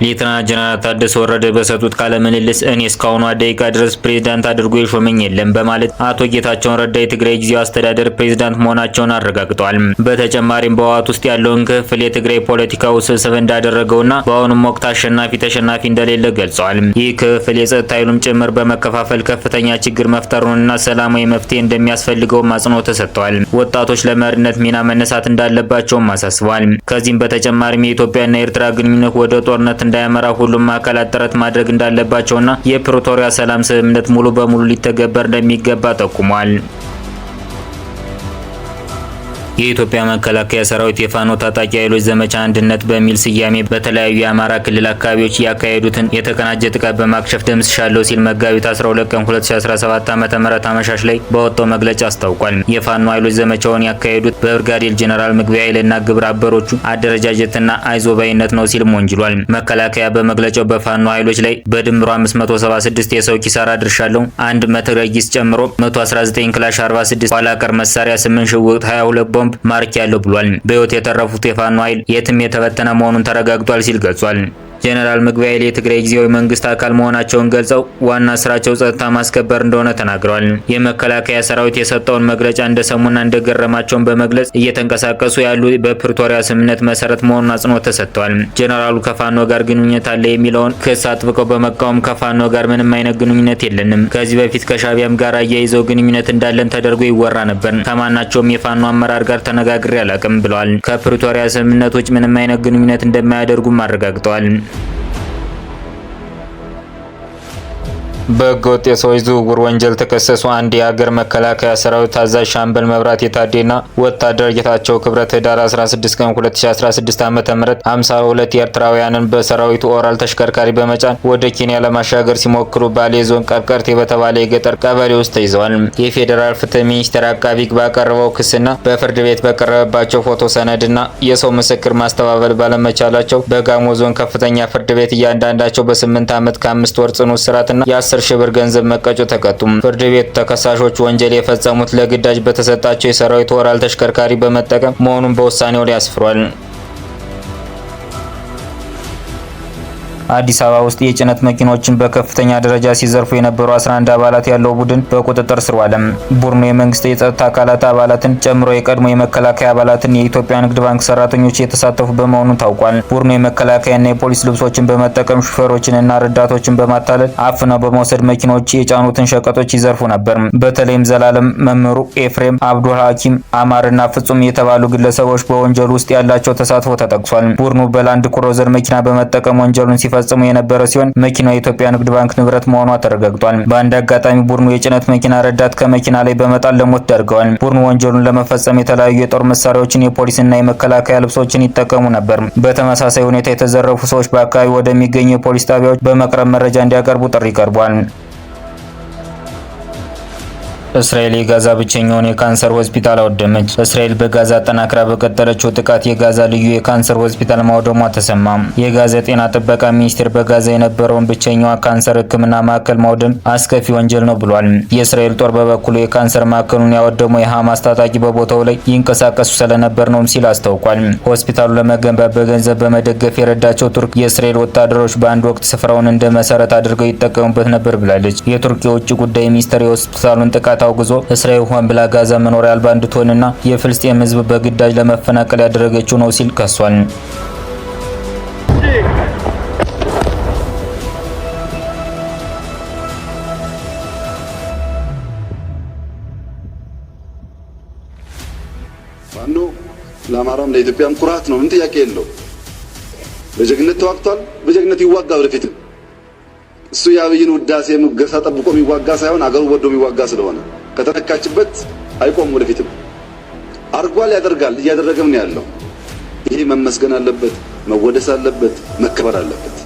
ሌተናል ጀነራል ታደሰ ወረደ በሰጡት ቃለ ምልልስ እኔ እስካሁኗ ደቂቃ ድረስ ፕሬዝዳንት አድርጎ የሾመኝ የለም በማለት አቶ ጌታቸውን ረዳ የትግራይ ጊዜያዊ አስተዳደር ፕሬዝዳንት መሆናቸውን አረጋግጠዋል። በተጨማሪም በህወሓት ውስጥ ያለውን ክፍፍል የትግራይ ፖለቲካ ውስብስብ እንዳደረገውና በአሁኑም ወቅት አሸናፊ ተሸናፊ እንደሌለ ገልጸዋል። ይህ ክፍፍል የጸጥታ ኃይሉም ጭምር በመከፋፈል ከፍተኛ ችግር መፍጠሩንና ሰላማዊ መፍትሄ እንደሚያስፈልገውም አጽንኦት ተሰጥቷል። ወጣቶች ለመሪነት ሚና መነሳት እንዳለባቸውም አሳስበዋል። ከዚህም በተጨማሪም የኢትዮጵያና የኤርትራ ግንኙነት ወደ ጦርነት እንዳያመራ ሁሉም አካላት ጥረት ማድረግ እንዳለባቸውና የፕሪቶሪያ ሰላም ስምምነት ሙሉ በሙሉ ሊተገበር እንደሚገባ ጠቁሟል። የኢትዮጵያ መከላከያ ሰራዊት የፋኖ ታጣቂ ኃይሎች ዘመቻ አንድነት በሚል ስያሜ በተለያዩ የአማራ ክልል አካባቢዎች ያካሄዱትን የተቀናጀ ጥቃት በማክሸፍ ደምስሻለሁ ሲል መጋቢት 12 ቀን 2017 ዓ.ም አመሻሽ ላይ ባወጣው መግለጫ አስታውቋል። የፋኖ ኃይሎች ዘመቻውን ያካሄዱት በብርጋዴር ጄኔራል ምግበይ ኃይልና ግብረ አበሮቹ አደረጃጀትና አይዞባይነት ነው ሲልም ወንጅሏል። መከላከያ በመግለጫው በፋኖ ኃይሎች ላይ በድምሩ 576 የሰው ኪሳራ አድርሻለሁ፣ አንድ መትረጊስ ጨምሮ 119 ክላሽ፣ 46 ኋላ ቀር መሳሪያ፣ 8 ሽጉጥ፣ 22 ቦምብ ማርኪያለሁ ብሏል። በህይወት የተረፉት የፋኖ ኃይል የትም የተበተነ መሆኑን ተረጋግጧል ሲል ገልጿል። ጄኔራል ምግበይ ኃይሌ የትግራይ ጊዜያዊ መንግስት አካል መሆናቸውን ገልጸው ዋና ስራቸው ጸጥታ ማስከበር እንደሆነ ተናግረዋል። የመከላከያ ሰራዊት የሰጠውን መግለጫ እንደሰሙና እንደገረማቸውን በመግለጽ እየተንቀሳቀሱ ያሉ በፕሪቶሪያ ስምምነት መሰረት መሆኑን አጽንኦት ተሰጥቷል። ጄኔራሉ ከፋኖ ጋር ግንኙነት አለ የሚለውን ክስ አጥብቀው በመቃወም ከፋኖ ጋር ምንም አይነት ግንኙነት የለንም፣ ከዚህ በፊት ከሻቢያም ጋር አያይዘው ግንኙነት እንዳለን ተደርጎ ይወራ ነበር፣ ከማናቸውም የፋኖ አመራር ጋር ተነጋግሬ አላቅም ብለዋል። ከፕሪቶሪያ ስምምነት ውጭ ምንም አይነት ግንኙነት እንደማያደርጉም አረጋግጠዋል። በህገወጥ የሰዎች ዝውውር ወንጀል ተከሰሱ አንድ የሀገር መከላከያ ሰራዊት አዛዥ ሻምበል መብራቴ ታዴና ወታደር ጌታቸው ክብረት ህዳር 16 ቀን 2016 ዓ.ም 52 ኤርትራውያንን በሰራዊቱ ኦራል ተሽከርካሪ በመጫን ወደ ኬንያ ለማሻገር ሲሞክሩ ባሌ ዞን ቀርቀርቴ በተባለ የገጠር ቀበሌ ውስጥ ተይዘዋል። የፌዴራል ፍትህ ሚኒስቴር አቃቢ ህግ ባቀረበው ክስና በፍርድ ቤት በቀረበባቸው ፎቶ ሰነድና የሰው ምስክር ማስተባበል ባለመቻላቸው በጋሞ ዞን ከፍተኛ ፍርድ ቤት እያንዳንዳቸው በ8 ዓመት ከ5 ወር ጽኑ እስራትና የ10 ሺህ ብር ገንዘብ መቀጮ ተቀጡ። ፍርድ ቤቱ ተከሳሾች ወንጀል የፈጸሙት ለግዳጅ በተሰጣቸው የሰራዊት ኦራል ተሽከርካሪ በመጠቀም መሆኑን በውሳኔው ላይ አስፍሯል። አዲስ አበባ ውስጥ የጭነት መኪኖችን በከፍተኛ ደረጃ ሲዘርፉ የነበሩ 11 አባላት ያለው ቡድን በቁጥጥር ስር ዋለ። ቡድኑ የመንግስት የጸጥታ አካላት አባላትን ጨምሮ የቀድሞ የመከላከያ አባላትን፣ የኢትዮጵያ ንግድ ባንክ ሰራተኞች የተሳተፉ በመሆኑ ታውቋል። ቡድኑ የመከላከያና የፖሊስ ልብሶችን በመጠቀም ሹፌሮችንና ረዳቶችን በማታለል አፍነው በመውሰድ መኪኖች የጫኑትን ሸቀጦች ይዘርፉ ነበር። በተለይም ዘላለም መምህሩ፣ ኤፍሬም፣ አብዱል ሐኪም፣ አማርና ፍጹም የተባሉ ግለሰቦች በወንጀሉ ውስጥ ያላቸው ተሳትፎ ተጠቅሷል። ቡድኑ በላንድ ክሩዘር መኪና በመጠቀም ወንጀሉን ሲፈጽሙ የነበረ ሲሆን መኪናው የኢትዮጵያ ንግድ ባንክ ንብረት መሆኗ ተረጋግጧል። በአንድ አጋጣሚ ቡድኑ የጭነት መኪና ረዳት ከመኪና ላይ በመጣል ለሞት ዳርገዋል። ቡድኑ ወንጀሉን ለመፈጸም የተለያዩ የጦር መሳሪያዎችን፣ የፖሊስና የመከላከያ ልብሶችን ይጠቀሙ ነበር። በተመሳሳይ ሁኔታ የተዘረፉ ሰዎች በአካባቢው ወደሚገኙ የፖሊስ ጣቢያዎች በመቅረብ መረጃ እንዲያቀርቡ ጥሪ ቀርቧል። እስራኤል የጋዛ ብቸኛውን የካንሰር ሆስፒታል አወደመች። እስራኤል በጋዛ ጠናክራ በቀጠለችው ጥቃት የጋዛ ልዩ የካንሰር ሆስፒታል ማውደሟ ተሰማ። የጋዛ ጤና ጥበቃ ሚኒስቴር በጋዛ የነበረውን ብቸኛዋ ካንሰር ሕክምና ማዕከል ማውደም አስከፊ ወንጀል ነው ብሏል። የእስራኤል ጦር በበኩሉ የካንሰር ማዕከሉን ያወደመው የሐማስ ታጣቂ በቦታው ላይ ይንቀሳቀሱ ስለነበር ነው ሲል አስታውቋል። ሆስፒታሉ ለመገንባት በገንዘብ በመደገፍ የረዳቸው ቱርክ የእስራኤል ወታደሮች በአንድ ወቅት ስፍራውን እንደ መሰረት አድርገው ይጠቀሙበት ነበር ብላለች። የቱርክ የውጭ ጉዳይ ሚኒስትር የሆስፒታሉን ጥቃት አውግዞ እስራኤል ሆን ብላ ጋዛ መኖሪያ አልባ እንድትሆንና የፍልስጤም ሕዝብ በግዳጅ ለመፈናቀል ያደረገችው ነው ሲል ከሷል። ፋኖ ለአማራም ለኢትዮጵያም ኩራት ነው። ምን ጥያቄ የለው። በጀግነት ተዋግቷል። በጀግነት ይዋጋ ወደፊትም። እሱ የአብይን ውዳሴ ሙገሳ ጠብቆ የሚዋጋ ሳይሆን አገሩ ወዶ የሚዋጋ ስለሆነ ከተነካችበት አይቆም። ወደፊትም አርጓል፣ ያደርጋል፣ እያደረገም ነው ያለው። ይሄ መመስገን አለበት፣ መወደስ አለበት፣ መከበር አለበት።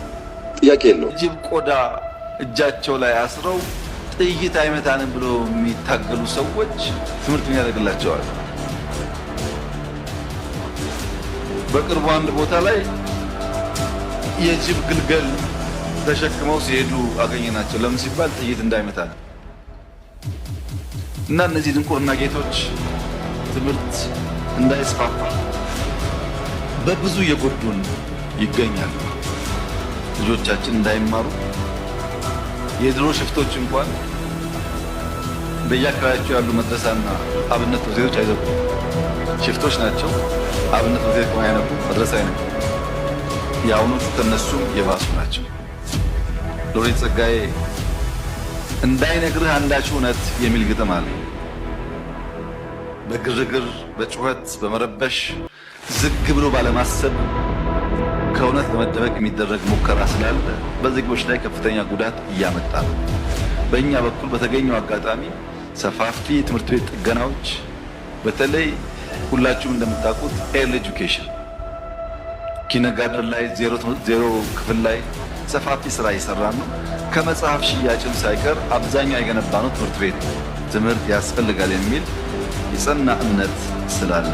ጥያቄ የለው። ጅብ ቆዳ እጃቸው ላይ አስረው ጥይት አይመታንም ብሎ የሚታገሉ ሰዎች ትምህርት ምን ያደርግላቸዋል? በቅርቡ አንድ ቦታ ላይ የጅብ ግልገል ተሸክመው ሲሄዱ አገኘናቸው። ለምን ሲባል ጥይት እንዳይመታን እና እነዚህ ድንቁርና ጌቶች ትምህርት እንዳይስፋፋ በብዙ እየጎዱን ይገኛሉ። ልጆቻችን እንዳይማሩ የድሮ ሽፍቶች እንኳን በየአካባቢያቸው ያሉ መድረሳና አብነት ትምህርት ቤቶች አይዘጉም። ሽፍቶች ናቸው። አብነት ትምህርት ቤት አያነቡ፣ መድረሳ አይነቡ። የአሁኖቹ ከነሱም የባሱ ናቸው። ሎሬት ጸጋዬ እንዳይነግርህ አንዳች እውነት የሚል ግጥም አለ። በግርግር፣ በጩኸት፣ በመረበሽ ዝግ ብሎ ባለማሰብ ከእውነት ለመደበቅ የሚደረግ ሙከራ ስላለ በዜጎች ላይ ከፍተኛ ጉዳት እያመጣ ነው። በእኛ በኩል በተገኘው አጋጣሚ ሰፋፊ የትምህርት ቤት ጥገናዎች፣ በተለይ ሁላችሁም እንደምታውቁት early education kindergarten ላይ ዜሮ ክፍል ላይ ሰፋፊ ስራ እየሰራን ነው። ከመጽሐፍ ሽያጭም ሳይቀር አብዛኛው የገነባነው ትምህርት ቤት ትምህርት ያስፈልጋል የሚል የጸና እምነት ስላለ